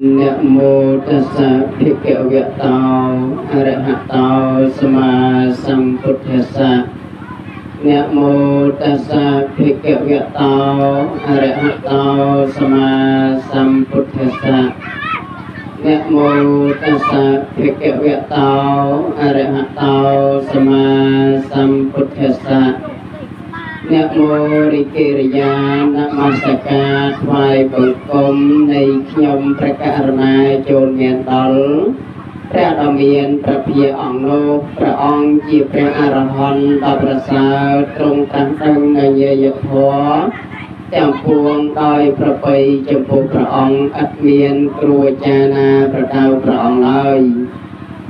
នមោតស្សៈភិក្ខវៈតោអរហតោសម្មាសម្ពុទ្ធស្សៈនមោតស្សៈភិក្ខវៈតោអរហតោសម្មាសម្ពុទ្ធស្សៈនមោតស្សៈភិក្ខវៈតោអរហតោសម្មាសម្ពុទ្ធស្សៈនមោរិកិរិយានមស្ការថ្វាយបង្គំនៃខ្ញុំព្រះករុណាចូលមានដល់ព្រះដ៏មានព្រះភិយអង្គនោះព្រះអង្គជាព្រះអរហន្តដ៏ប្រសើរទ្រង់ត្រាស់ដឹងនូវញាយធម៌ទាំងពួងដោយប្រពៃចំពោះព្រះអង្គឥតមានគ្រូអាចារ្យណាប្រដៅព្រះអង្គឡើយ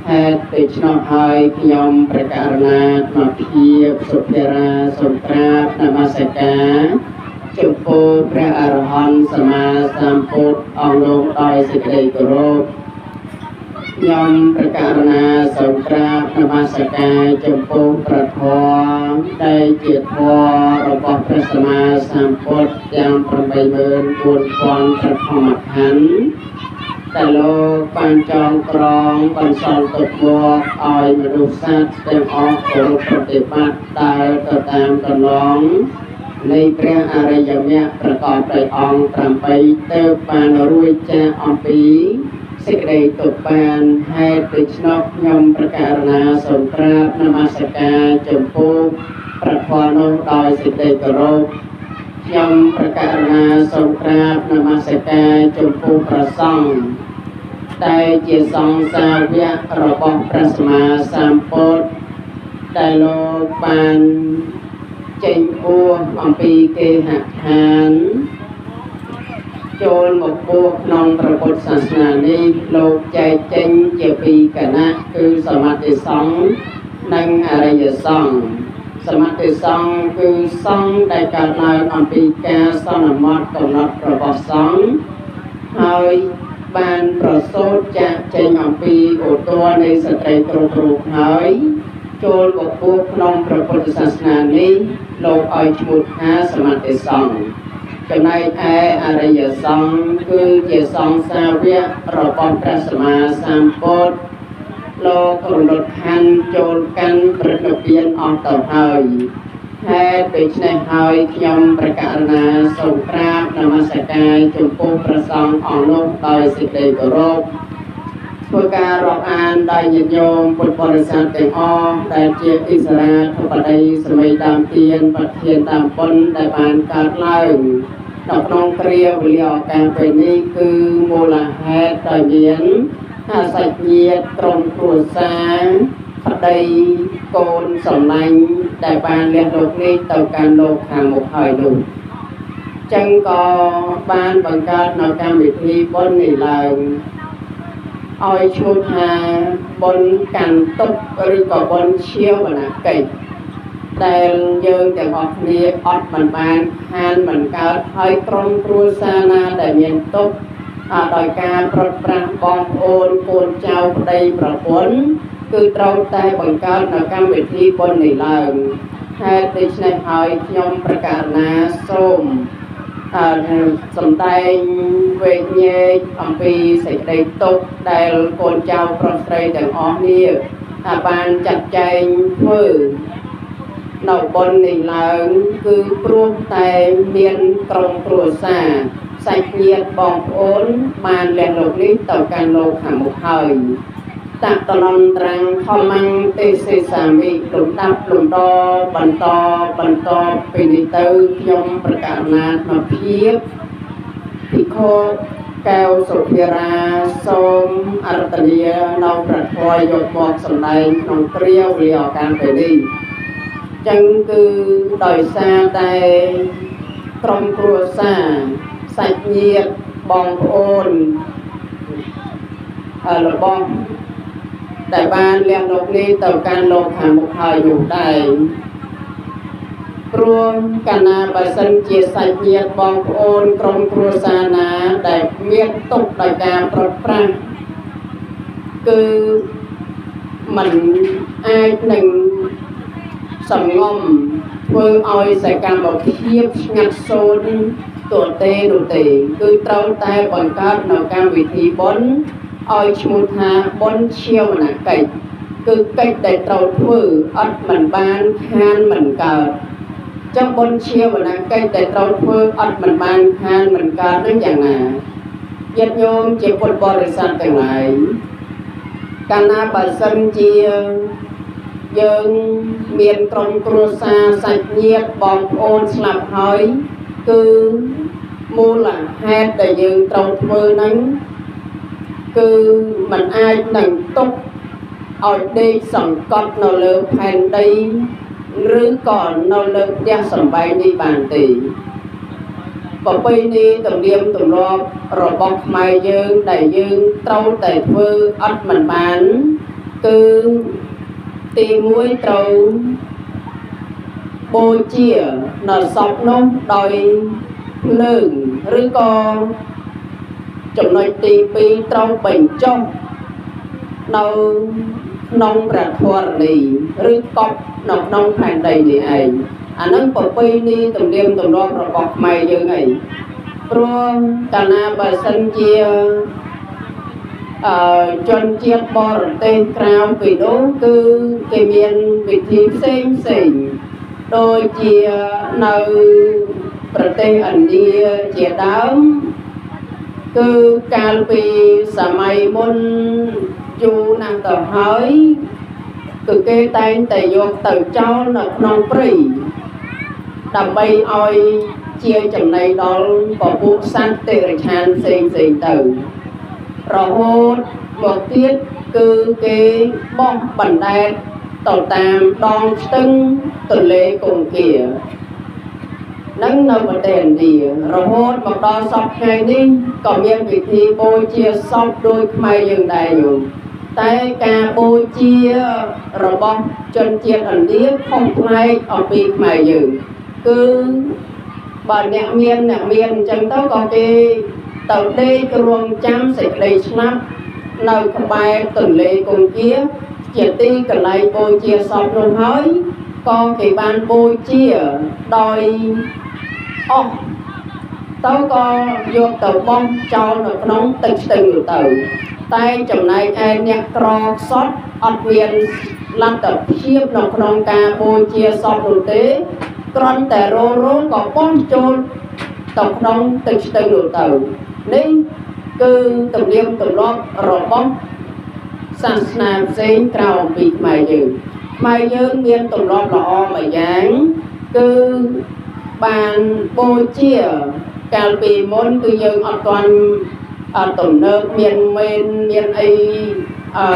ហេតុដូច្នោះហើយខ្ញុំព្រះករុណាអាត្មាភាពសុភារាសូមក្រាបនមស្ការចំពោះព្រះអរហន្តសម្មាសម្ពុទ្ធអង្គនោះដោយសេចក្តីគោរពខ្ញុំព្រះករុណាសូមក្រាបនមស្ការចំពោះព្រះធម៌ដែលជាធម៌របស់ព្រះសម្មាសម្ពុទ្ធទាំង84000ព្រះធម្មខណ្ឌតែលោកបានចងក្រងបន្សល់ទុកមកឲ្យមនុស្សសត្វទាំងអស់គោរពប្រតិបត្តិដើរទៅតាមកន្លងនៃព្រះអរិយមគ្គប្រកបដោយអង្គ8ទើបបានរួចចាកអំពីសេចក្តីទុក្ខបានហេតុដូច្នោះខ្ញុំព្រះករុណាសូមក្រាបនមស្ការចំពោះព្រះធម៌នោះដោយសេចក្តីគោរពខ្ញុំព្រះករុណាសូមក្រាបនមស្ការចំពោះព្រះសង្ឃតែជាសង្ឃសាវករបស់ព្រះសម្មាសម្ពុទ្ធដែលលោកបានចេញបួសអំពីគេហដ្ឋានចូលមកបួសក្នុងព្រះពុទ្ធសាសនានេះលោកចែកចេញជាពីរគណៈគឺសមត្ថសង្ឃនិងអរិយសង្ឃសមត្ថសង្ឃគឺសង្ឃដែលកើតឡើងអំពីការសន្មតកំណត់របស់សង្ឃហើយបានប្រសូតចាកចេញអំពីឧទានៃស្ត្រីគ្រប់រូបហើយចូលមកបួសក្នុងព្រះពុទ្ធសាសនានេះលោកឲ្យឈ្មោះថាសមត្ថសង្ឃចំណែកឯអរិយសង្ឃគឺជាសង្ឃសាវករបស់ព្រះសម្មាសម្ពុទ្ធលោករំលត់ខណ្ឌចូលកាន់ព្រះនិព្វានអស់ទៅហើយហេតុដូច្នេះហើយខ្ញុំព្រះករុណាសូមក្រាបនមស្ការចំពោះព្រះសង្ឃអង្គនោះដោយសេចក្តីគោរពធ្វើការរាប់អានដោយញាតិញោមពុទ្ធបរិស័ទទាំងអស់ដែលជាអិសរាធិបតីសម័យដើមទានប្រធានតាមបុណ្យដែលបានកើតឡើងនៅក្នុងគ្រាវេលាឱកាសពេលនេះគឺមូលហេតុដោយមានសាច់ញាតិក្រុមគ្រួសារប្តីកូនសម្លាញ់ដែលបានលះលោកនេះទៅកាន់លោកខាងមុខហើយនោះចឹងក៏បានបង្កើតនៅកម្មវិធីបុណ្យនេះឡើងឲ្យឈ្មោះថាបុណ្យកាន់ទុក្ខឬក៏បុណ្យឈាវនកិច្ចដែលយើងទាំងអស់គ្នាអត់មិនបានខានមិនកើតហើយក្រុមគ្រួសារណាដែលមានទុក្ខដោយការប្រត់ប្រាស់បងប្អូនកូនចៅប្តីប្រពន្ធគឺត្រូវតែបង្កើតនៅកម្មវិធីបុណ្យនេះឡើងហេតុដូច្នេះហើយខ្ញុំព្រះករុណាសូមសម្ដែងវែកញែកអំពីសេចក្តីទុក្ខដែលកូនចៅប្រុសស្រីទាំងអស់នេះបានចាត់ចែងធ្វើនៅបុណ្យនេះឡើងគឺព្រោះតែមានក្រុមគ្រួសារសាច់ញាតិបងប្អូនបានលះលោកនេះទៅកាន់លោកខាងមុខហើយតតនន្តរាំងធម្មងទេសេសាមិលំដាប់លំដបន្តបន្តពីនេះទៅខ្ញុំប្រកាសណាអាត្មាភាពភិក្ខុកែវសុភារាសូមអរតនីនៅព្រះធម៌យកមកសម្ដែងក្នុងគ្រាវេលាឱកាសពេលនេះចឹងគឺដោយសារតែក្រុមគ្រួសារសាច់ញាតិបងប្អូនរបស់ដែលបានលះលោកនេះទៅកាន់លោកខាងមុខហើយនោះដែរព្រោះកាលណាបើសិនជាសាច់ញាតិបងប្អូនក្រុមគ្រួសារណាដែលមានទុក្ខដោយការប្រត់ប្រាស់គឺមិនអាចនឹងសងំធ្វើឲ្យសកម្មភាពស្ងាត់សូន្យ ទទេនោះទេ គឺត្រូវតែបង្កើតនៅកម្មវិធីបុណ្យឲ្យឈ្មោះថាបុណ្យឈាវនកិច្ច គឺកិច្ចដែលត្រូវធ្វើអត់មិនបានខានមិនកើត។ ចឹងបុណ្យឈាវនកិច្ចដែលត្រូវធ្វើអត់មិនបានខានមិនកើតនឹងយ៉ាងណា? ញាតិញោមជាពុទ្ធបរិស័ទទាំងឡាយ កាលណាបើសិនជាយើងមានក្រុមគ្រួសារសាច់ញាតិបងប្អូនស្លាប់ហើយ គឺមូលហេតុដែលយើងត្រូវធ្វើហ្នឹង គឺมันអាចនឹងទុកឲ្យដេកសង្កត់នៅលើផែនដី ឬក៏នៅលើផ្ទះសម្បែងនេះបានទេ។ ប្រពៃណីទំនៀមទម្លាប់របស់ខ្មែរយើងដែលយើងត្រូវតែធ្វើអត់មិនបាន គឺទី1 ត្រូវបូជានៅសពនោះដោយភ្លើង ឬក៏ចំណុចទី2 ត្រូវបញ្ចុះនៅក្នុងព្រះធរណី ឬកប់នៅក្នុងផែនដីនេះឯង។ អានឹងប្រពៃណីទំនៀមទម្លាប់របស់ខ្មែរយើងឯង ព្រោះកាលណាបើសិនជាជនជាតិបរទេសក្រៅពីនោះ គឺគេមានវិធីផ្សេងផ្សេង ដូចជានៅប្រទេសឥណ្ឌាជាដើម គឺកាលពីសម័យមុនយូរណាស់ទៅហើយ គឺគេតែងតែយកទៅចោលនៅក្នុងព្រៃ ដើម្បីឲ្យជាចំណីដល់ពពួកសត្វតិរិឆានផ្សេងផ្សេងទៅ រហូតមកទៀតគឺគេបោះបណ្ដែតទៅតាមដងស្ទឹងទន្លេគង្គានឹងនៅប្រទេសឥណ្ឌា។ រហូតមកដល់សពថ្ងៃនេះ ក៏មានវិធីបូជាសពដោយខ្មែរយើងដែរញោម តែការបូជារបស់ជនជាតិឥណ្ឌាខុសប្លែកអំពីខ្មែរយើង គឺបើអ្នកមានអ្នកមានអញ្ចឹងទៅ ក៏គេទៅដេករងចាំសេចក្តីស្លាប់នៅក្បែរទន្លេគង្គាជាទីកន្លែងបូជាសពនោះ ហើយក៏គេបានបូជាដោយអស់ទៅ ក៏យកទៅបោះចោលនៅក្នុងទឹកស្ទឹងនោះទៅ។ តែចំណែកឯអ្នកក្រខ្សត់អត់មានលទ្ធភាពនៅក្នុងការបូជាសពនោះទេ គ្រាន់តែរោរោក៏បោះចូលទៅក្នុងទឹកស្ទឹងនោះទៅ។ នេះគឺទំនៀមទម្លាប់របស់សាសនាផ្សេងក្រៅអំពីខ្មែរយើង។ ខ្មែរយើងមានទម្លាប់ល្អមួយយ៉ាង គឺបានបូជា។ កាលពីមុនគឺយើងអត់ទាន់ទំនើបមានមេនមានអីអឺ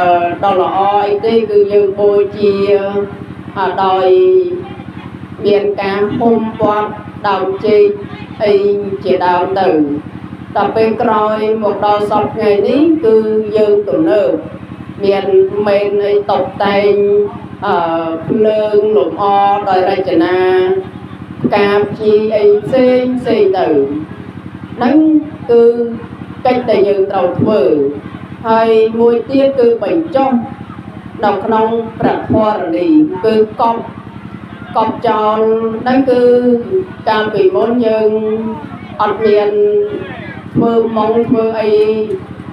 ដល់ល្អអីទេ គឺយើងបូជាដោយមានការហុំព័ទ្ធដើមចេកអីជាដើមទៅ ដល់ពេលក្រោយមកដល់សពថ្ងៃនេះ គឺយើងទំនើបមានមេនអីតុបតែងអឺភ្លើងលម្អដោយរចនាផ្កាព្យីអីផ្សេងផ្សេងទៅ ហ្នឹងគឺកិច្ចដែលយើងត្រូវធ្វើ។ ហើយមួយទៀតគឺបញ្ចុះនៅក្នុងព្រះធរណី គឺកប់កប់ចោលហ្នឹង គឺកាលពីមុនយើងអត់មានធ្វើម៉ងធ្វើអី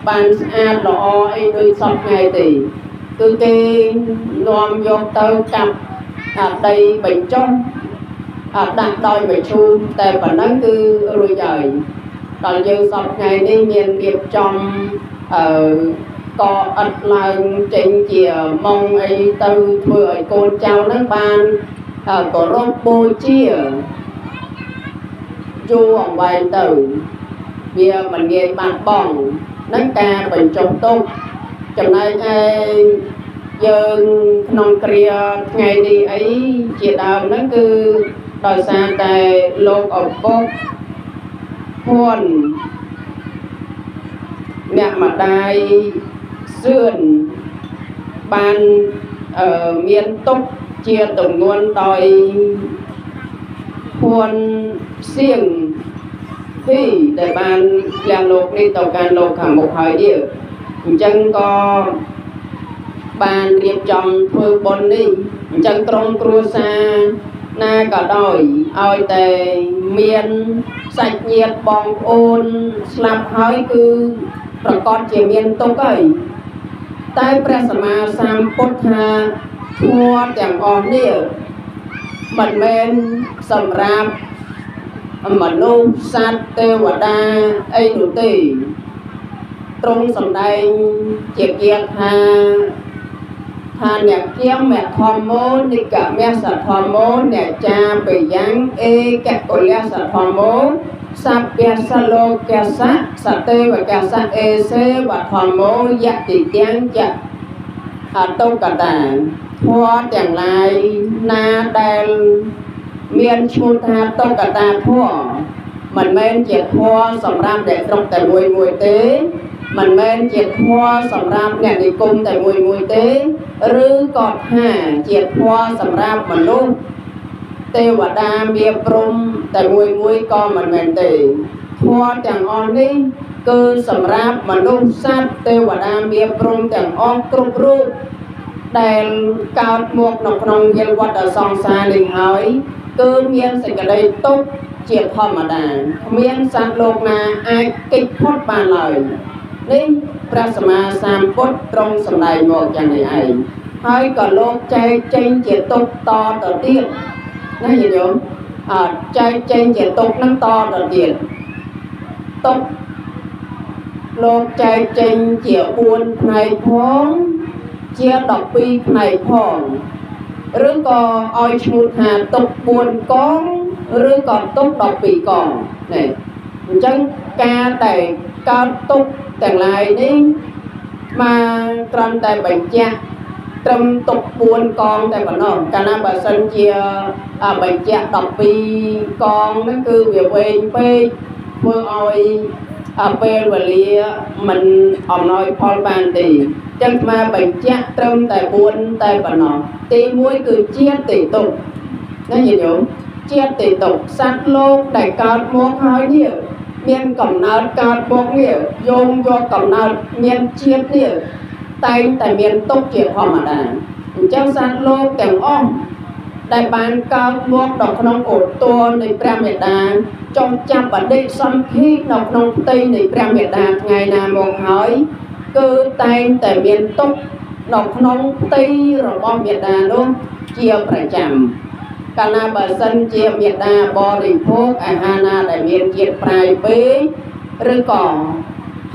បានស្អាតល្អអីដូចសពថ្ងៃទេ គឺគេនាំយកទៅកាប់អាដីបញ្ចុះអាដាក់ដោយមឈូសតែប៉ុណ្ណឹងគឺរួចហើយ។ ដល់យើងសពថ្ងៃនេះមានរៀបចំអឺកឥតឡើងចេញជាម៉ងអីទៅ ធ្វើឲ្យកូនចៅហ្នឹងបានគោរពបូជាយូរអង្វែងទៅ វាមិនងាយបាត់បង់នឹងការបញ្ចុះទុក។ ចំណែកឯយើងក្នុងគ្រាថ្ងៃនេះអីជាដើមហ្នឹង គឺដោយសារតែលោកឪពុកហ៊ុនអ្នកម្ដាយសឿនបានមានទុកជាទម្ងន់ដោយហ៊ុនសៀងធី ដែលបានលះលោកនេះទៅកាន់លោកខាងមុខហើយនេះ អញ្ចឹងក៏បានរៀបចំធ្វើបុណ្យនេះ។ អញ្ចឹងក្រុមគ្រួសារ ណាក៏ដោយឲ្យតែមានសាច់ញាតិបងប្អូនស្លាប់ហើយគឺប្រកាសជាមានទុក្ខហើយតែព្រះសម្មាសម្ពុទ្ធថាធម៌ទាំងអស់នេះមិនមែនសម្រាប់មនុស្សសត្វទេវតាអីនោះទេទ្រង់សម្ដែងជាគាថាថាអ្នកគមធម្មោនិកមសធម្មោអ្នកចាបយ៉ាងឯកកុលសធម្មោសព្យសលោកសៈសទេវកសៈអេសេវធម្មោយតិទាំងចអតុកតាធម៌ទាំងឡាយណាដែលមានឈ្មោះថាតុកតាធម៌មិនមែនជាធម៌សម្រាប់អ្នកស្រុកតែមួយមួយទេមិនមែនជាធម៌សម្រាប់អ្នកនិគមតែមួយមួយទេឬក៏ថាជាធម៌សម្រាប់មនុស្សទេវតាមាព្រហ្មតែមួយមួយក៏មិនមែនទេធម៌ទាំងអស់នេះគឺសម្រាប់មនុស្សសត្វទេវតាមាព្រហ្មទាំងអស់គ្រប់រូបដែលកើតមកនៅក្នុងវិលវត្តសង្សារនេះហើយគឺមានសេចក្តីទុក្ខជាធម្មតាគ្មានសត្វលោកណាអាចគេចផុតបានឡើយនេះព្រះសម្មាសម្ពុទ្ធទ្រង់សម្ដែងមកយ៉ាងនេះឯងហើយក៏លោកចែកចេញជាទុក្ខតទៅទៀតណាញាតិញោមអត់ចែកចេញជាទុក្ខនឹងតទៅទៀតទុក្ខលោកចែកចេញជា4ផ្នែកផងជា12ផ្នែកផងឬក៏ឲ្យឈ្មោះថាទុក្ខ4កងឬក៏ទុក្ខ12កងនេះអញ្ចឹងការតែកើតទុក្ខទាំងឡាយនេះមកត្រឹមតែបញ្ជាក់ត្រឹមទុក្ខ4កងតែប៉ុណ្ណោះកាលណាបើសិនជាបញ្ជាក់12កងហ្នឹងគឺវាវែងពេកធ្វើឲ្យពេលវេលាមិនអំណោយផលបានទេចឹងមកបញ្ជាក់ត្រឹមតែ4តែប៉ុណ្ណោះទី1គឺជាតិទុក្ខណាញាតិញោមជាតិទុក្ខសត្វលោកដែលកើតមកហើយនេះមានកំណើតកើតមកនេះយោងយកកំណើតមានជាតិនេះតែងតែមានទុក្ខជាធម្មតាអញ្ចឹងសត្វលោកទាំងអស់ដែលបានកើតមកដល់ក្នុងឧទ្ទនៃព្រះមេដាចង់ចាប់បដិសន្ធិនៅក្នុងផ្ទៃនៃព្រះមេដាថ្ងៃណាមកហើយគឺតែងតែមានទុក្ខនៅក្នុងផ្ទៃរបស់មេដានោះជាប្រចាំកាលណាបើសិនជាមេដាបរិភោគអាហារណាដែលមានជាតិប្រៃពេកឬក៏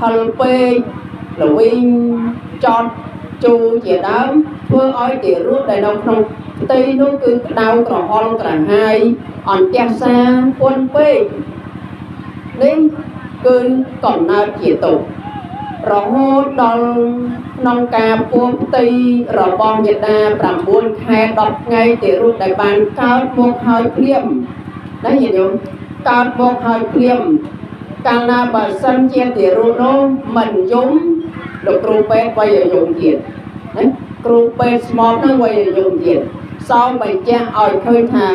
ហឹរពេកល្វីងចត់ជូរជាដើមធ្វើឲ្យទារកដែលនៅក្នុងផ្ទៃនោះគឺក្តៅក្រហល់ក្រហាយអន្ទះសាពន់ពេកនេះគឺកំណើតជាទុក្ខរហូតដល់ក្នុងការពោះផ្ទៃរបស់មេដា9ខែ10ថ្ងៃទារកដែលបានកើតមកហើយភ្លាមណាញាតិញោមកើតមកហើយភ្លាមកាលណាបើសិនជាទារកនោះមិនយំលោកគ្រូពេទ្យវាយឲ្យយំទៀតណាគ្រូពេទ្យស្មប់នឹងវាយឲ្យយំទៀតសោមបញ្ជាក់ឲ្យឃើញថា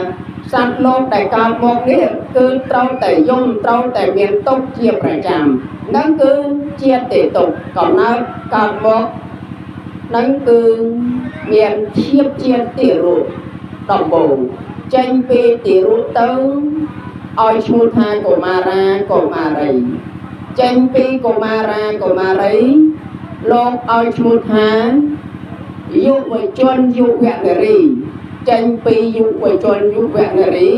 សត្វលោកដែលកើតមកនេះគឺត្រូវតែយំត្រូវតែមានទុក្ខជាប្រចាំនឹងគឺជាទុក្ខកំណើតកើតមកនឹងគឺមានធៀបជាទារកដំបូងចេញពីទារកទៅឲ្យឈ្មោះថាកុមារាកុមារីចេញពីកុមារាកុមារីលោកឲ្យឈ្មោះថាយុវជនយុវនារីចេញពីយុវជនយុវនារី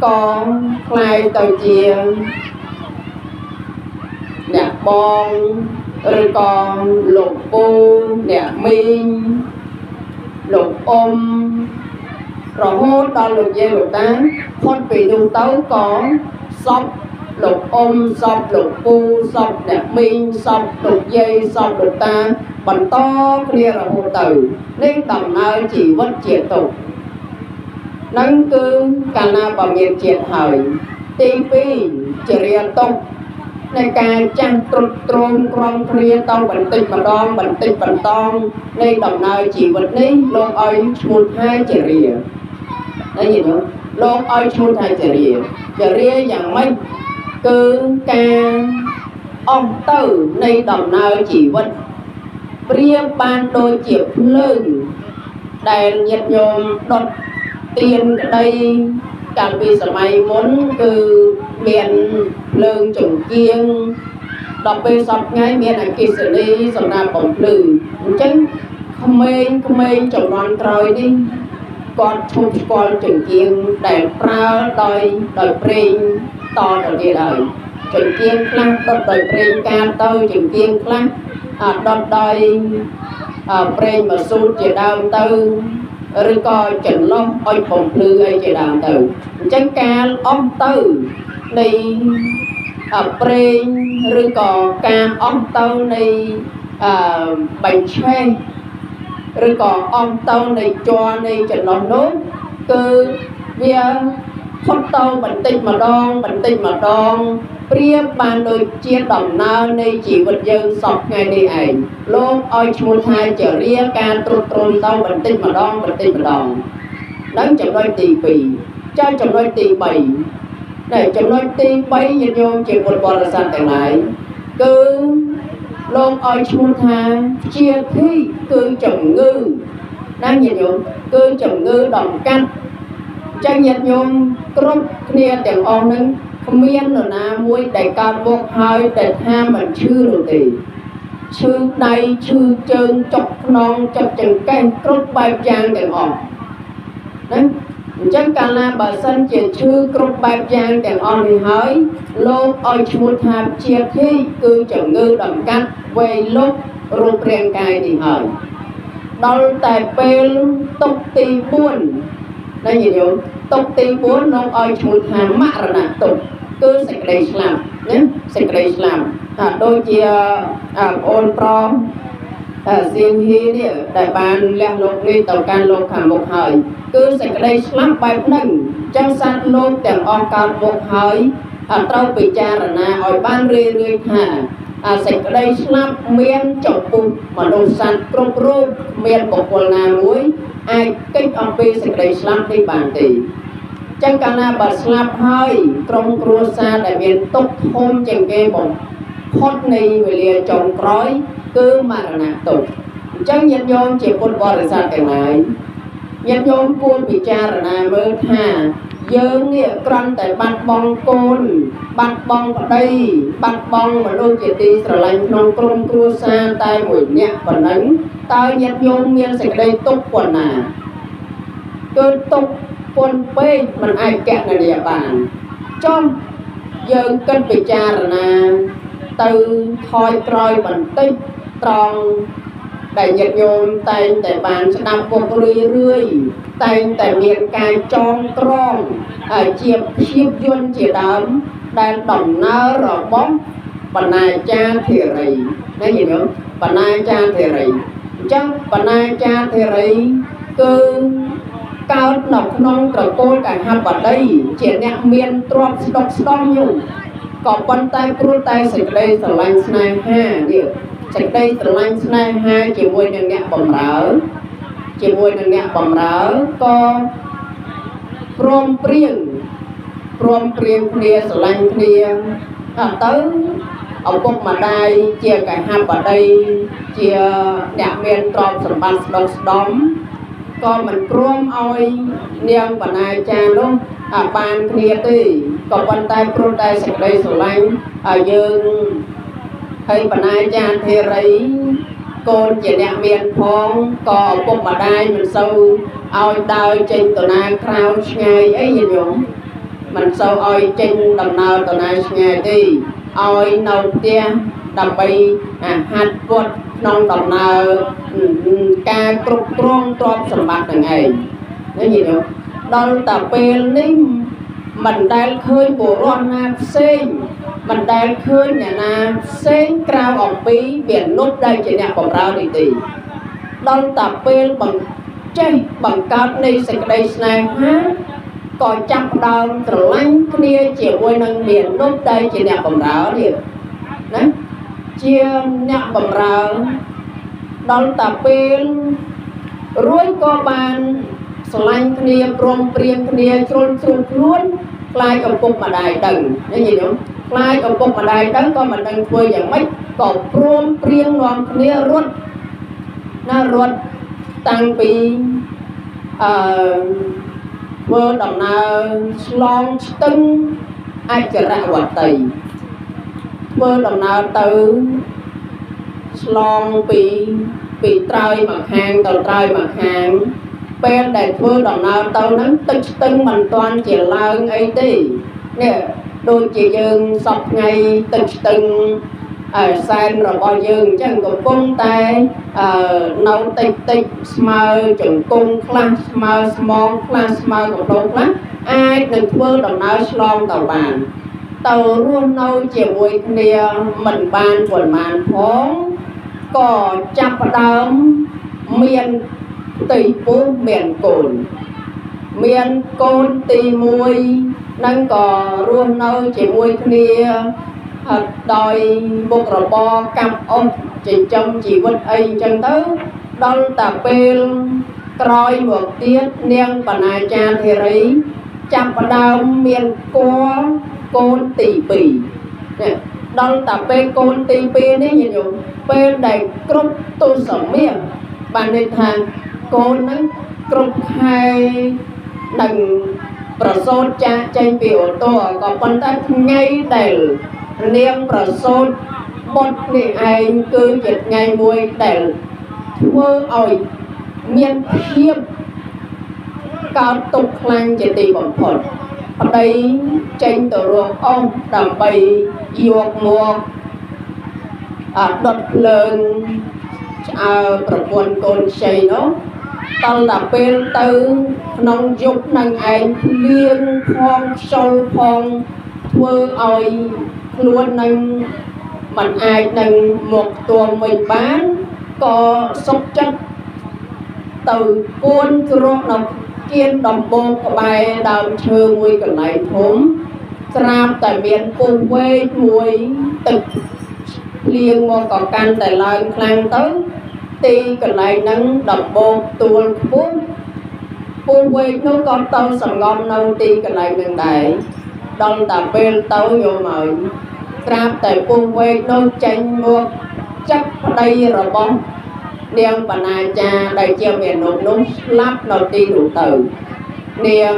ក៏ក្លាយទៅជាអ្នកបងឬក៏លោកពូអ្នកមីងលោកអ៊ំរហូតដល់លោកយាយលោកតាផុតពីនោះទៅក៏សពលោកអ៊ំសពលោកពូសពអ្នកមីងសពលោកយាយសពលោកតាបន្តគ្នារហូតទៅនេះដំណើរជីវិតជាទុក្ខនឹងគឺកាលណាបើមានជាតិហើយទី2ជារាទុក្ខនៃការចាស់ទ្រុឌទ្រោមក្រំគ្រាទៅបន្តិចម្ដងបន្តិចបន្តនៃដំណើរជីវិតនេះលោកឲ្យឈ្មោះថាជារានេះយល់លោកឲ្យឈ្មោះថាជារាជារាយ៉ាងម៉េចគឺការអស់ទៅនៃដំណើរជីវិតប្រៀបបានដូចជាភ្លើងដែលញាតិញោមដុត ទៀនក្តីកាលពីសម័យមុនគឺមានភ្លើងចង្គៀងដល់ពេលសពថ្ងៃមានអគ្គិសនីសម្រាប់បំភ្លឺអញ្ចឹងក្មេងៗជំនាន់ក្រោយនេះគាត់ឈប់ស្គាល់ចង្គៀងដែលប្រើដោយប្រេងតទៅទៀតហើយចង្គៀងខ្លះដុតដោយប្រេងកាតទៅចង្គៀងខ្លះដុតដោយប្រេងម៉ាស៊ូតជាដើមទៅឬក៏ចន្លោះអុចបំភ្លឺអីជាដើមទៅអញ្ចឹងកាលអស់ទៅនៃប្រេងឬក៏ការអស់ទៅនៃបញ្ឆេះឬក៏អស់ទៅនៃជ័រនៃចន្លោះនោះគឺវាផុតទៅបន្តិចម្ដងបន្តិចម្ដងប្រៀបបានដូចជាដំណើរនៃជីវិតយើងសពថ្ងៃនេះឯងលោកឲ្យឈ្មោះថាចរិយាការទ្រុឌទ្រោមទៅបន្តិចម្ដងបន្តិចម្ដងនឹងចំណុចទី2ចាចំណុចទី3ដែលចំណុចទី3ញាតិញោមជាពុទ្ធបរិស័ទទាំងឡាយគឺលោកឲ្យឈ្មោះថាជាធិគឺជំងឺណាញាតិញោមគឺជំងឺដំកាត់ចឹងញាតិញោមគ្រប់គ្នាទាំងអស់នឹងគ្មាននរណាមួយដែលកើតមកហើយតែថាមិនឈឺនោះទេឈឺដៃឈឺជើងចុកខ្នងចុកចង្កេះគ្រប់បែបយ៉ាងទាំងអស់ណាអញ្ចឹងកាលណាបើសិនជាឈឺគ្រប់បែបយ៉ាងទាំងអស់នេះហើយលោកឲ្យឈ្មោះថាជាធិគឺជំងឺដំកាត់វេលុករូបរាងកាយនេះហើយដល់តែពេលទុកទី4ណាញាតិញោមទុកទី4លោកឲ្យឈ្មោះថាមរណៈទុកគឺសេចក្តីស្លាប់ណាសេចក្តីស្លាប់ថាដូចជាបងអូនប្រុសសៀងហ៊ីនេះដែលបានលះលោកនេះទៅកាន់លោកខាងមុខហើយគឺសេចក្តីស្លាប់បែបហ្នឹងចឹងសត្វលោកទាំងអស់កើតមកហើយត្រូវពិចារណាឲ្យបានរឿយៗថាសេចក្តីស្លាប់មានចំពោះមនុស្សសត្វគ្រប់រូបមានបុគ្គលណាមួយអាចគេចអំពីសេចក្តីស្លាប់នេះបានទេចឹងកាលណាបើស្លាប់ហើយក្រុមគ្រួសារដែលមានទុក្ខធំជាងគេបំផុតនៃវេលាចុងក្រោយគឺមរណៈទុក្ខអញ្ចឹងញាតិញោមជាពុទ្ធបរិស័ទទាំងឡាយញាតិញោមគួរពិចារណាមើលថាយើងនេះគ្រាន់តែបាត់បង់កូនបាត់បង់ប្តីបាត់បង់មនុស្សជាទីស្រឡាញ់ក្នុងក្រុមគ្រួសារតែមួយនាក់ប៉ុណ្ណឹងតើញាតិញោមមានសេចក្តីទុក្ខប៉ុណ្ណាគឺទុក្ខពន់ពេកមិនអាចកណនាបានចំយើងគិតពិចារណាទៅថយក្រោយបន្តិចត្រង់ដែលញាតិញោមតែងតែបានស្ដាប់ពុករឿយរឿយតែងតែមានការចងក្រងជាភាពយន្តជាដើមដែលដំណើររបស់បណ្ណាចារធិរីណាញាតិញោមបណ្ណាចារធិរីអញ្ចឹងបណ្ណាចារធិរីគឺកើតនៅក្នុងត្រកូលកហបតីជាអ្នកមានទ្រព្យស្ដុកស្ដំយូរក៏ប៉ុន្តែព្រោះតែសេចក្តីស្រឡាញ់ស្នេហានេះសេចក្តីស្រឡាញ់ស្នេហាជាមួយនឹងអ្នកបម្រើជាមួយនឹងអ្នកបម្រើក៏ព្រមព្រៀងគ្នាស្រឡាញ់គ្នាទៅឪពុកម្ដាយជាកហបតីជាអ្នកមានទ្រព្យសម្បត្តិស្ដុកស្ដំក៏មិនព្រមឲ្យនាងបណ្ណាចានោះបានគ្នាទេក៏ប៉ុន្តែព្រោះតែសេចក្តីស្រឡាញ់យើងហើយបណ្ណាចាធេរីកូនជាអ្នកមានផងក៏ឪពុកម្ដាយមិនសូវឲ្យដើរចេញទៅណាក្រៅឆ្ងាយអីញាតិញោមមិនសូវឲ្យចេញដំណើរទៅណាឆ្ងាយទេឲ្យនៅផ្ទះដើម្បីហាត់វត្តក្នុងដំណើរការគ្រប់គ្រងទ្រព្យសម្បត្តិនឹងឯងនេះញាតិញោមដល់តែពេលនេះមិនដែលឃើញបុរសណាផ្សេងមិនដែលឃើញអ្នកណាផ្សេងក្រៅអំពីវានុបដែលជាអ្នកបម្រើនេះទេដល់តែពេលបង្ចេះបង្កើតនៃសេចក្តីស្នេហាក៏ចាប់ផ្ដើមស្រឡាញ់គ្នាជាមួយនឹងមានុបដែលជាអ្នកបម្រើនេះណាជាអ្នកបម្រើដល់តែពេលរួចក៏បានស្រឡាញ់គ្នាព្រមព្រៀងគ្នាជ្រុលជ្រុលខ្លួនខ្លាចឪពុកម្ដាយដឹងនេះញាតិញោមខ្លាចឪពុកម្ដាយដឹងក៏មិនដឹងធ្វើយ៉ាងម៉េចក៏ព្រមព្រៀងនាំគ្នារត់ណារត់តាំងពីអឺ ធ្វើដំណើរឆ្លងស្ទឹងអចរវតីធ្វើដំណើរទៅឆ្លងពីត្រើយមកខាងទៅត្រើយមកខាងពេលដែលធ្វើដំណើរទៅហ្នឹងទឹកស្ទឹងមិនទាន់ជាឡើងអីទេនេះដូចជាយើងសពថ្ងៃទឹកស្ទឹងសែនរបស់យើងអញ្ចឹងកំពុងតែនៅតិចតិចស្មើជង្គង់ខ្លះស្មើស្មងខ្លះស្មើកំដងខ្លះអាចនឹងធ្វើដំណើរឆ្លងទៅបានទៅរស់នៅជាមួយគ្នាមិនបានប៉ុន្មានផងក៏ចាប់ផ្ដើមមានផ្ទៃពោះមានកូនមានកូនទី1នឹងក៏រស់នៅជាមួយគ្នាដោយមុខរបរកាប់អស់ចិញ្ចឹមជីវិតអីអញ្ចឹងទៅដល់តាពេលក្រោយមកទៀតនាងបណ្ណាចាធិរីចាប់ផ្ដើមមានគោកូនទី2នេះដល់តាពេលកូនទី2នេះញាតិញោមពេលដែលគ្រប់ទសមាសបានន័យថាកូនហ្នឹងគ្រប់ខែនឹងប្រសូតចាកចេញពីអូតូក៏ប៉ុន្តែថ្ងៃដែលនាងប្រសូតបុត្រនេះឯងគឺជាថ្ងៃមួយដែលធ្វើឲ្យមានភាពកើតទុក្ខខ្លាំងជាទីបំផុតប្តីចេញទៅរកអស់ដើម្បីយកមកដុតភ្លើងឆ្អើប្រពន្ធកូនខ្ចីនោះដល់តែពេលទៅក្នុងយប់នឹងឯងភ្លៀងផងខ្យល់ផងធ្វើឲ្យខ្លួននឹងមិនអាចនឹងមកទួងវិញបានក៏សុខចិត្តទៅគួនជ្រកនៅគៀនដំបងក្បែរដើមឈើមួយកន្លែងធំស្រាប់តែមានពុះវែកមួយទឹកភ្លៀងមកក៏កាន់តែឡើងខ្លាំងទៅទីកន្លែងហ្នឹងដំបងទួលខ្ពស់ពុះវែកនោះក៏ទៅសង្ងំនៅទីកន្លែងហ្នឹងដែរដល់តែពេលទៅយកមកស្រាប់តែពុះវែកនោះចេញមកចាប់ប្តីរបស់នាងបណ្ណាចាដែលជាមេនុនោះស្លាប់នៅទីនោះទៅនាង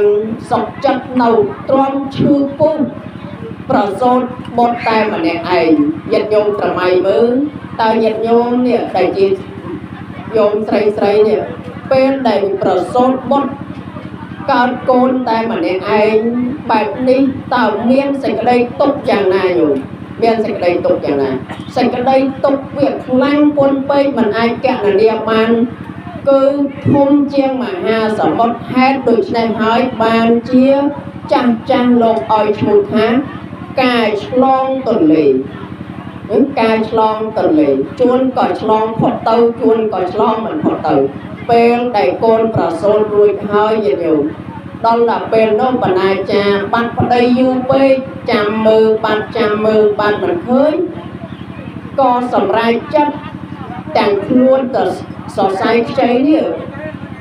សុខចិត្តនៅទ្រាំឈឺពុះប្រសូតបុត្រតែម្នាក់ឯងញាតិញោមត្រមៃមើលតើញាតិញោមនេះដែលជាញោមស្រីស្រីនេះពេលដែលប្រសូតបុត្រកើតកូនតែម្នាក់ឯងបែបនេះតើមានសេចក្តីទុក្ខយ៉ាងណាញោមមានសេចក្តីទុក្ខយ៉ាងណាសេចក្តីទុក្ខវាខ្លាំងពន់ពេកមិនអាចកណនាបានគឺធំជាងមហាសមុទ្រហេតុដូច្នេះហើយបានជាចាស់ចាស់លោកឲ្យឈ្មោះថាកាយឆ្លងទន្លេឬកាយឆ្លងទន្លេជួនក៏ឆ្លងផុតទៅជួនក៏ឆ្លងមិនផុតទៅពេលដែលកូនប្រសូតរួចហើយញាតិញោមដល់ដល់ពេលនោះបណ្ណាចាបាត់ប្តីយូរពេកចាំមើលបាត់ចាំមើលបាត់មិនឃើញក៏សម្រេចចិត្តទាំងខ្លួនទៅសរសៃខ្ចីនេះ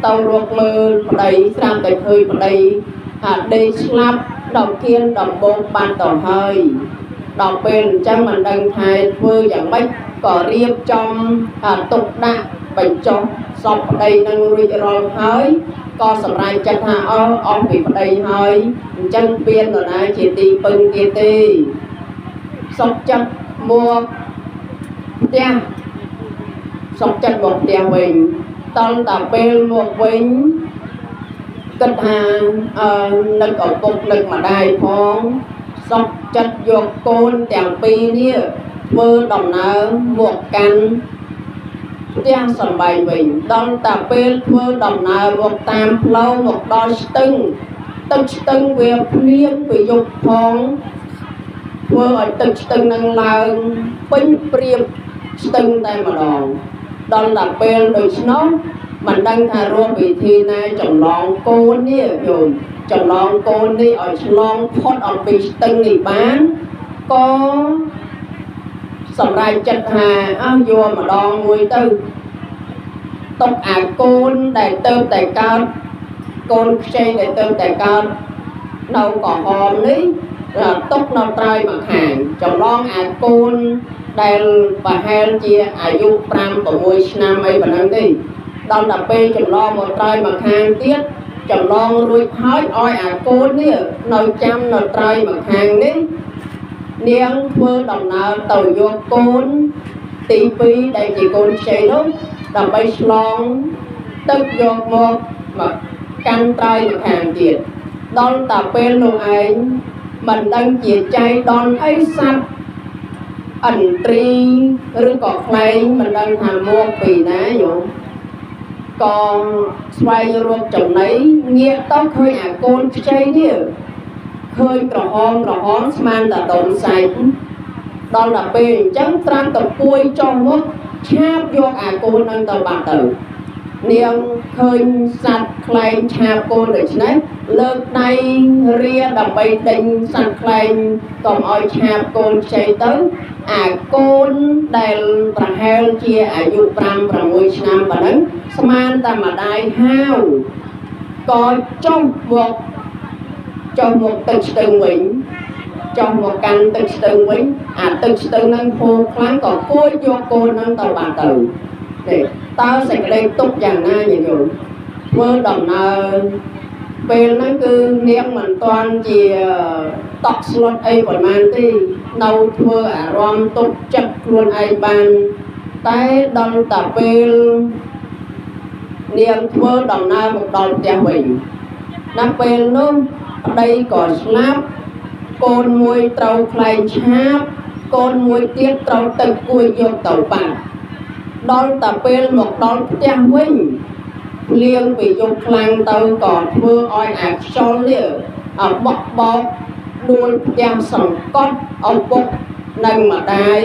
ទៅរកមើលប្តីស្រាប់តែឃើញប្តីអាដេកស្លាប់ដល់គៀនដំបងបានទៅហើយដល់ពេលអញ្ចឹងមិនដឹងថាធ្វើយ៉ាងម៉េចក៏រៀបចំទុកដាក់បញ្ចុះសពប្តីនឹងរួចរាល់ហើយក៏សម្រេចចិត្តថាអស់អស់ពីប្តីហើយអញ្ចឹងពៀននរណាជាទីពឹងទៀតទេសុខចិត្តមកផ្ទះសុខចិត្តមកផ្ទះវិញតល់តែពេលមកវិញគិតថានឹកឪពុកនឹកម្ដាយផងសុខចិត្តយកកូនទាំងពីរនេះធ្វើដំណើរមកកាន់ផ្ទះសំបែងវិញដល់តែពេលធ្វើដំណើរមកតាមផ្លូវមកដល់ស្ទឹងទឹកស្ទឹងវាភ្លៀងពីយប់ផងធ្វើឲ្យទឹកស្ទឹងនឹងឡើងពេញព្រៀបស្ទឹងតែម្ដងដល់តែពេលដូច្នោះមិនដឹងថារកវិធីណាចម្លងកូននេះញោមចម្លងកូននេះឲ្យឆ្លងផុតអំពីស្ទឹងនេះបានក៏សម្រេចចិត្តថាអើយកម្ដងមួយទៅទុកអាកូនដែលទៅតែកើតកូនខ្ចីដែលទៅតែកើតនៅក្រហមនេះទុកនៅត្រើយមកខាងចម្លងអាកូនដែលប្រហែលជាអាយុ5 6ឆ្នាំអីប៉ុណ្ណឹងទេដល់តែពេលចម្លងមកត្រើយមកខាងទៀត ចម្លងរួចហើយឲ្យអាកូននេះនៅចាំនៅត្រៃម្ខាងនេះនាងធ្វើដំណើរទៅយកកូនទី2ដែលជាកូនខ្ចីនោះដើម្បីឆ្លងទឹកយកមកកាន់ត្រៃម្ខាងទៀតដល់តាពេលនោះឯងមិនដឹងជាចៃដន្យអីសត្វឥន្ទ្រីឬក៏ខ្លែងមិនដឹងថាមកពីណាញោមក៏ស្វែងរកចំណីងាកទៅឃើញអាកូនខ្ចីនេះឃើញក្រហមក្រហមស្មានតែដុំសាច់ដល់ដល់ពេលអញ្ចឹងត្រាំតពួយចុះមកឆាបយកអាកូននឹងទៅបាត់ទៅនាងឃើញសត្វខ្លែងឆាបកូនដូច្នេះលើកដៃរាដើម្បីដេញសត្វខ្លែងកុំឲ្យឆាបកូនខ្ចីទៅអាកូនដែលប្រហែលជាអាយុ5 6ឆ្នាំប៉ុណ្ណឹងស្មានតែម្ដាយហាវក៏ចុះមកទឹកស្ទឹងវិញចុះមកកាន់ទឹកស្ទឹងវិញអាទឹកស្ទឹងហ្នឹងហូរខ្លាំងក៏គួចយកកូនហ្នឹងទៅបាត់ទៅនេះតើសេចក្តីទុកយ៉ាងណាញាតិញោមធ្វើដំណើរពេលហ្នឹងគឺនាងមិនទាន់ជាតក់ស្លុតអីប្រហែលទេនៅធ្វើអារម្មណ៍ទុកចិត្តខ្លួនឯងបានតែដល់តែពេលនាងធ្វើដំណើរមកដល់ផ្ទះវិញដល់ពេលនោះប្តីក៏ស្លាប់កូនមួយត្រូវខ្លែងឆាបកូនមួយទៀតត្រូវទឹកគួយយកទៅបាត់ដល់តែពេលមកដល់ផ្ទះវិញភ្លៀងពីយប់ខ្លាំងទៅក៏ធ្វើឲ្យអាខ្យល់នេះបក់បោកដួលផ្ទះសង្កត់ឪពុកនិងម្ដាយ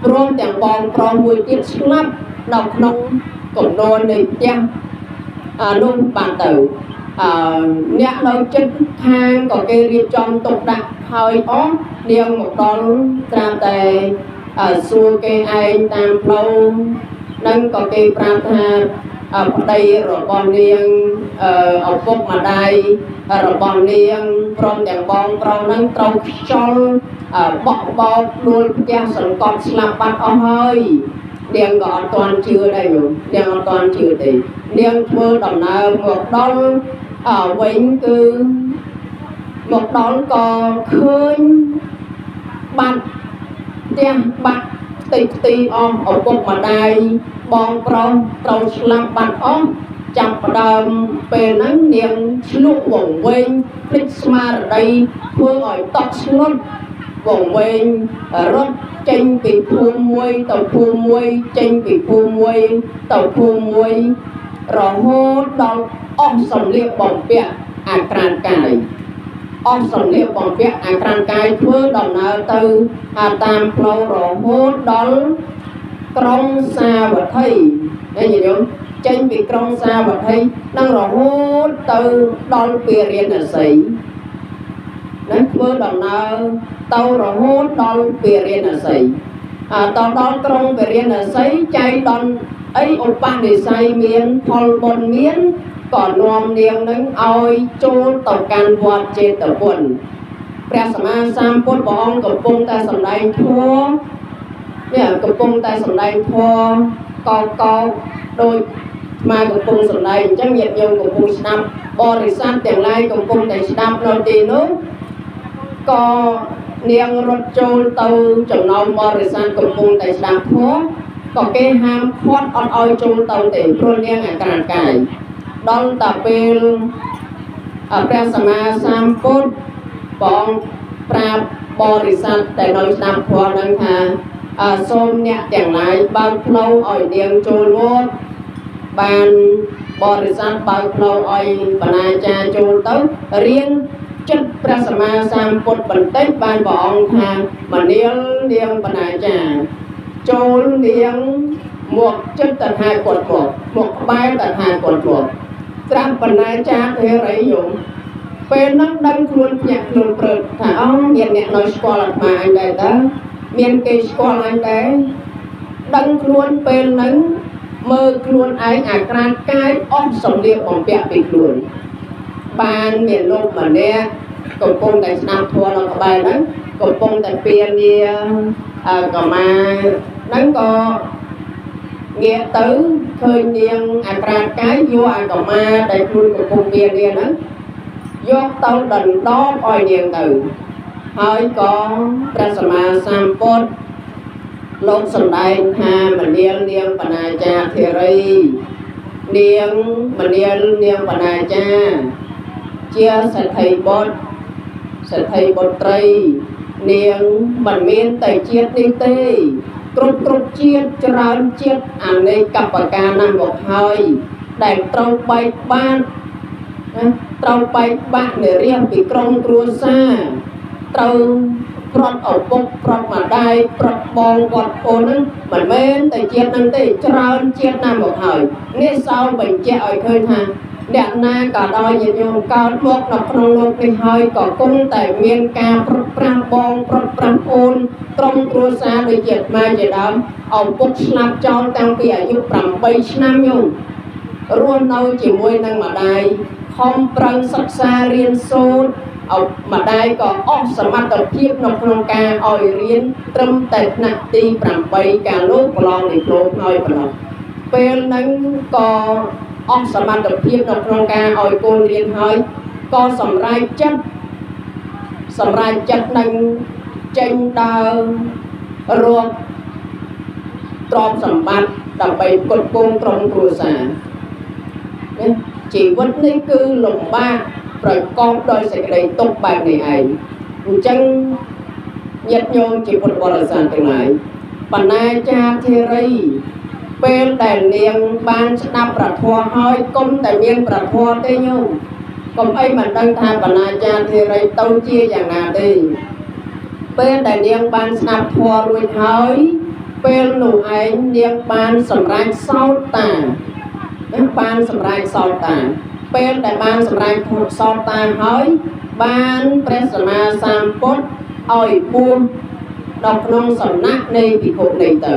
ព្រមទាំងបងប្រុសមួយទៀតស្លាប់នៅក្នុងកំណរនៃផ្ទះនោះបានទៅអ្នកនៅចិត្តខាងក៏គេរៀបចំទុកដាក់ហើយអស់នាងមកដល់ត្រាប់តែសួរគេឯងតាមផ្លូវនឹងក៏គេប្រាប់ថាប្តីរបស់នាងឪពុកម្ដាយរបស់នាងព្រមទាំងបងប្រុសនឹងត្រូវខ្យល់បក់បោកដួលផ្ទះសង្កត់ស្លាប់បាត់អស់ហើយនាងក៏អត់ទាន់ជឿដែរញោមនាងអត់ទាន់ជឿទេនាងធ្វើដំណើរមកដល់វិញគឺមកដល់ក៏ឃើញបាត់ផ្ទះបាត់ផ្ទៃផ្ទៃអស់ឪពុកម្ដាយបងប្រុសត្រូវស្លាប់បាត់អស់ចាប់ផ្ដើមពេលហ្នឹងនាងឆ្លុះវង្វេងភ្លេចស្មារតីធ្វើឲ្យតក់ស្លុតវង្វេងរត់ចេញពីភូមិមួយទៅភូមិមួយចេញពីភូមិមួយទៅភូមិមួយរហូតដល់អស់សម្លៀកបំពាក់អាក្រានកាយអស់សម្លៀកបំពាក់អាក្រានកាយធ្វើដំណើរទៅតាមផ្លូវរហូតដល់ក្រុងសាវត្ថីនេះញាតិញោមចេញពីក្រុងសាវត្ថីនឹងរហូតទៅដល់ពារាណសីនឹងធ្វើដំណើរទៅរហូតដល់ពារាណសីតដល់ក្រុងពារាណសីចៃដន្យអីឧបនិស្ស័យមានផលបុណ្យមានក៏នាំនាងនឹងឲ្យចូលទៅកាន់វត្តចេតពុនព្រះសម្មាសម្ពុទ្ធព្រះអង្គកំពុងតែសម្ដែងធម៌នេះកំពុងតែសម្ដែងធម៌កកដោយមកកំពុងសម្ដែងអញ្ចឹងញាតិញោមកំពុងស្ដាប់បរិស័ទទាំងឡាយកំពុងតែស្ដាប់នៅទីនោះក៏នាងរត់ចូលទៅចំណោមបរិស័ទកំពុងតែស្ដាប់ធម៌ក៏គេហាមឃាត់អត់ឲ្យចូលទៅទេព្រោះនាងអាក្រាតកាយដល់តែពេលព្រះសម្មាសម្ពុទ្ធព្រះអង្គប្រាប់បរិស័ទតែនៅស្ដាប់ធម៌នឹងថាសូមអ្នកទាំងឡាយបើកផ្លូវឲ្យនាងចូលមកបានបរិស័ទបើកផ្លូវឲ្យបណ្ណាចារចូលទៅរៀនចិត្តព្រះសម្មាសម្ពុទ្ធបន្តិចបានព្រះអង្គថាមនាលនាងបណ្ណាចារចូលនាងមកចិត្តតថាគតមកក្បែរតថាគតមកត្រាស់បណ្ណាចារធេរីញោមពេលហ្នឹងដឹងខ្លួនភ្ញាក់ខ្លួនព្រឹកថាអូមានអ្នកនៅស្គាល់អាត្មាអញដែរតើមានគេស្គាល់អញដែរដឹងខ្លួនពេលហ្នឹងមើលខ្លួនឯងអាក្រាតកាយអស់សម្លៀកបំពាក់ពីខ្លួនបានមានលោកម្នាក់កំពុងតែស្ដាប់ធម៌នៅក្បែរហ្នឹងកំពុងតែពៀនាកមាហ្នឹងក៏ ងាកទៅឃើញនាងអក្រាតកាយយកអាកម្មាដែលខ្លួនកំពុងមាននាងហ្នឹងយកទៅដណ្ដប់ឲ្យនាងទៅហើយក៏ព្រះសម្មាសម្ពុទ្ធលោកសម្ដែងថាមនាលនាងបណ្ណាចាធិរីនាងមនាលនាងបណ្ណាចាជាសេដ្ឋីបុត្រសេដ្ឋីបុត្រីនាងមិនមានតែជាតិនេះទេគ្រប់ជាតិច្រើនជាតិអនេកបកាណាស់មកហើយដែលត្រូវបែកបាក់ណាត្រូវបែកបាក់និរាសពីក្រុមគ្រួសារត្រូវប្រត់ឪពុកប្រត់ម្ដាយប្រត់បងវត្តអូនហ្នឹងមិនមែនតែជាតិហ្នឹងទេច្រើនជាតិណាស់មកហើយនេះសោបញ្ជាក់ឲ្យឃើញថាអ្នកណាក៏ដោយញាតិញោមកើតមកនៅក្នុងលោកនេះហើយក៏គង់តែមានការប្រត់ប្រាស់បងប្រត់ប្រាស់អូនក្រុមគ្រួសារដូចជាអាត្មាជាដើមឪពុកស្លាប់ចោលតាំងពីអាយុ8ឆ្នាំញោមរស់នៅជាមួយនឹងម្ដាយខំប្រឹងសិក្សារៀនសូត្រឪម្ដាយក៏អស់សមត្ថភាពនៅក្នុងការឲ្យរៀនត្រឹមតែថ្នាក់ទី8កាលនោះប្រឡងនិព្រមហើយប៉ុណ្ណោះពេលហ្នឹងក៏អស់សមត្ថភាពនៅក្នុងការឲ្យកូនរៀនហើយក៏សម្រេចចិត្តនឹងចេញដើររកទ្រព្យសម្បត្តិដើម្បីផ្គត់ផ្គង់ក្រុមគ្រួសារនេះជីវិតនេះគឺលំបាកប្រកបដោយសេចក្តីទុក្ខបែបនេះឯងអញ្ចឹងញាតិញោមជាពុទ្ធបរិស័ទទាំងឡាយបណ្ណាចាធិរីពេលដែលនាងបានស្ដាប់ព្រះធម៌ហើយកុំតែមានព្រះធម៌ទេញោមកុំអីមិនដឹងថាបណ្ណាចាធិរីទៅជាយ៉ាងណាទេពេលដែលនាងបានស្ដាប់ធម៌រួចហើយពេលនោះឯងនាងបានសម្រេចសោតាបានសម្រេចសោតាពេលដែលបានសម្រេចសោតាហើយបានព្រះសម្មាសម្ពុទ្ធឲ្យបួសដល់ក្នុងសំណាក់នៃភិក្ខុនេះទៅ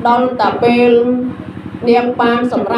ដល់តែពេលនាងបានសម្រេច